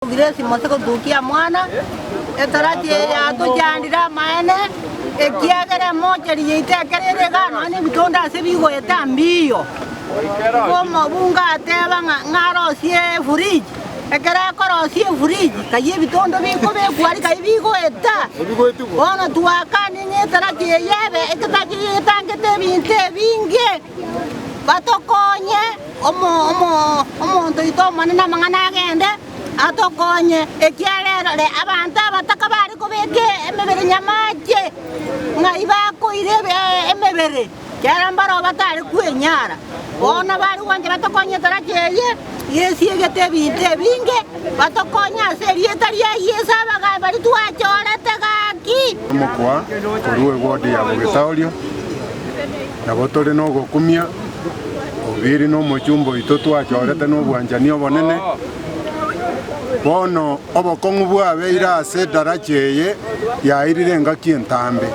Grace Mose gotukia mwana, etarachi eye yatochandire amaene, ekiagera emocheri yaito ekero ere igaa nonya nebitondo ase bigoeta mbiyo. Igo omobunge ateba ng'a ng'arosie efridge, ekero akorosia efridge kayia ebitondo bikobekwa aria kai bigoeta. Bono twakania ng'a etarachi eye ebe eketachi eye etangete ebinto ebinge, batokonye. Omonto oito omonene amang'ana agende atokonye, ekiagera rore abanto abataka bare kobeka emebere nyamache, ng'ai bakoira emebere, ekiagera mbaroo batare kwenyara. Bono bare gwancha batokonye etaracha eye, yesiegete ebinto ebinge, batokonye ase erieta ria Yeso abagayi baria twachorete gaki. Omokoa korwa ewodi ya Bogesaorio, Nabo tore nogokumia, Obiri nomochumba oito twachorete nobwanchani obonene. Bono obokong'u bwabeire ase edaracha eye yairire engaki entambe.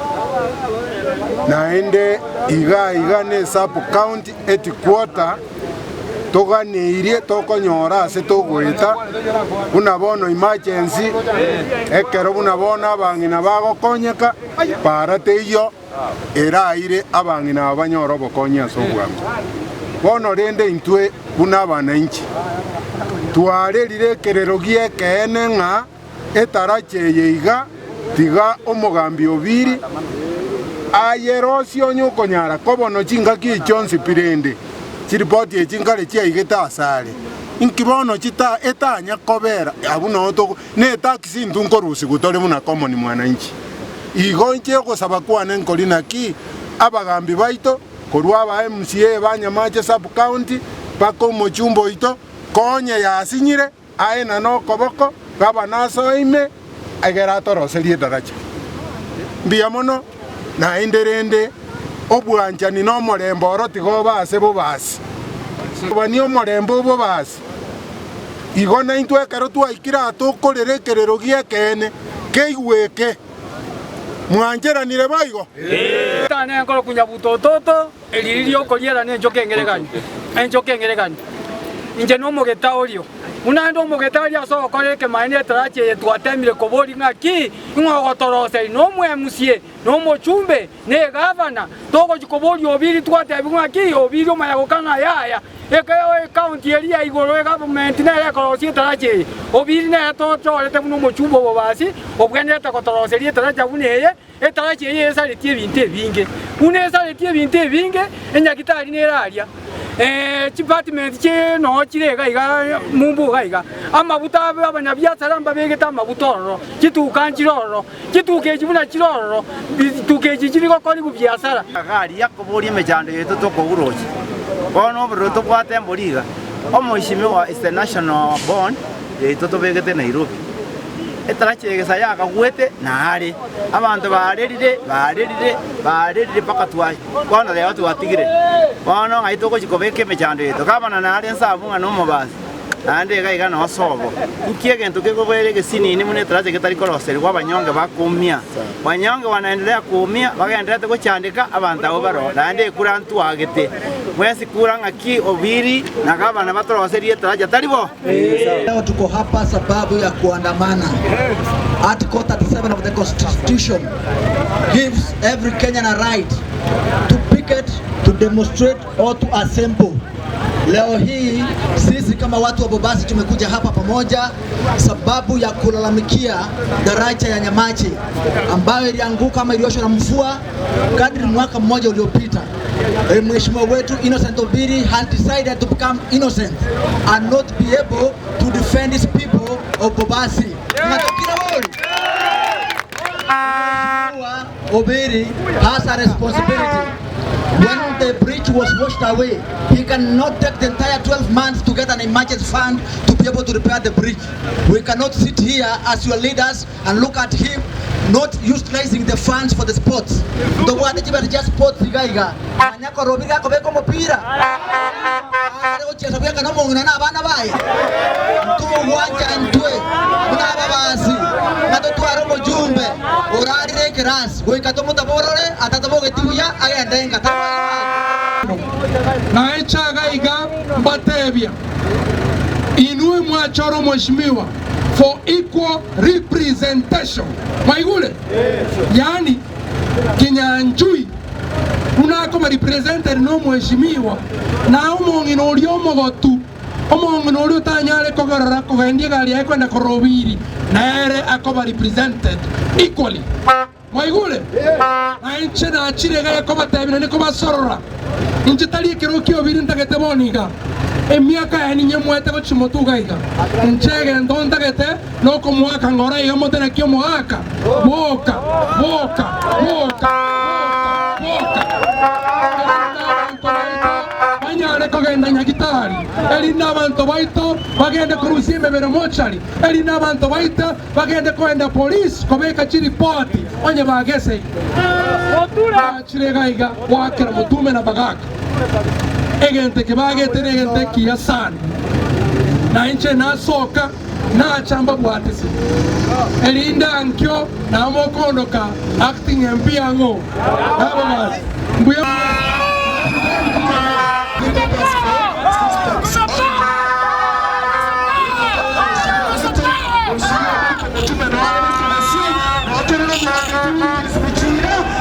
Naende iga iga ne sub county headquarter toganeirie tokonyora ase togoeta buna bono emergency ekero buna bono abang'ina bagokonyeka para teiyo. eraire abang'ina aba banyore obokonyi ase obwango. Bono rende intwe buna abanainchi twarerire ekerero gi'ekeene ng'a etaracha eye iga tiga omogambi Obiri ayerosie onye okonyara kobono chingaki echi chionsi pi rende chiripoti echi nkare chiaigete asare. Inki bono chita etanya kobera abwo noo togo. Ne tax intwe nkorusigwa tore buna common mwananchi. Igo inche ogosaba kwane nkori naki abagambi baito korwa aba MCA ba Nyamache sub county mpaka omochumba oito konye yasinyire aenane okoboko gavana asoe ime egere atoroserie edaracha. Mbuya mono naende rende obwanchani na omorembe oro tiga obe ase bobasi. Obani omorembe obobasi. Igo naintwe ekero twaikire aa tokorera ekerero gi'ekeene, keigwe eke. Mwancheranire boigo? Tane enkoro kunyabuta ototo, eriri ri'okoriera nenchoka engeregani, enchoka engeregani. Inche nomogeta orio. Buna inde omogeta aria ase ogokora ekemaene etarachi eye twatemire koboria ng'aki, ing'o ogotoroseria nomwemusie, nomochumbe, na egavana, togochia koboria Obiri twatebigwa ng'aki Obiri omanya gokana yaya. Ekaunti eria ya igoro egavumenti nere ekorosia etaracha eye. Obiri nere tochorete buna omochumba obobasi obwenerete gotoroseria etaracha buna eye. Etaracha eye esaretie ebinto ebinge. Buna esaretie ebinto ebinge, enyagitari nere aria, chipatimenti chie noo chire iga iga mumbu iga iga. Amabuta abanyabiasara mbabegete amabuta ororo, chituka nchire ororo. Chituka echi buna chire ororo, chituka echi chiri gokorigwa biasara. Aria koboria emechando yaito tokogurochia. Bono obororo tobwate embori iga, omoishimiwa is the national bond yaito tobegete Nairobi. Etaracha egesa yakagwete nare, abanto barerire barerire barerire mpaka twa bono rero twatigire. Bono ng'ai togochia kobeka emechando yaito? Gavana nare nse abwo ng'a nomobasi. Naende iga iga noo sobo. Inki egento kegobeera egesinini buna etaracha getari koroserigwa abanyonge bakoumia? Banyonge wanaendelea kuumia, bagendererete gochandeka abanto abwo baroo, naende ekura ntwagete. Mwensi kura ng'aki Obiri na gavana batoroserie etaracha, tari bo? Leo tuko hapa sababu ya kuandamana. Article 37 of the Constitution gives every Kenyan a right to picket, to demonstrate or to assemble. Leo hii sisi kama watu wa Bobasi tumekuja hapa pamoja sababu ya kulalamikia daraja ya Nyamache ambayo ilianguka ama ilioshwa na mvua kadri mwaka mmoja uliopita. E, Mheshimiwa wetu Innocent Obiri has decided to become innocent and not be able to defend his people of Bobasi. Mnatokira wori? Mheshimiwa Obiri has a responsibility. When the bridge was washed away, he cannot take the entire 12 months to get an emergency fund to be able to repair the bridge. We cannot sit here as your leaders and look at him not utilizing the funds for the sports. Ntobwate chibesa chia sports iga iga. Manya korora Obiri gakobeka omopira akare gochiesa bweka nomong'ina na abana baye. Ntogwancha intwe buna ababasi ng'a totware omojumbe orarire ekerasi goika tomotaborore atatabogetie buya agende nka. Tari boigo gaki? Naeche iga iga mbatebia, inwe mwachora omweshimiwa for equal representation. Mwaigure? Yaani Kinyanjui buna akoba represented nomweshimiwa, na omong'ina oria omogotu, omong'ina oria otanyare kogerora kogendia egari yaye kwenda korora obiri, nere akoba represented equally. Mwaigure? Na inche nachire iga kobatebia naende kobasorora. Inche tari ekero ki'obiri ntagete bono iga, emiaka yaye ninyemwete gochia motwe iga iga. Inche egento ntagete nokomoaka ng'ora iga mote naki omoaka, boka, boka, boka, boka, boka. Erinde abanto baito banyare kogenda Nyagitari, erinde abanto baito bagende korusia emebere mochari, erinde abanto baito Bagende koenda polisi kobeka chiripoti onye bageseire. Bachire iga iga goakera motume na bagaka. Egento eke bagete negento ekiya sana. Na inche nasoka nacha mbabwatisi. Erinde ankio nao mokondoka acting MP ang'o? Nabo basi. Mbuya mono.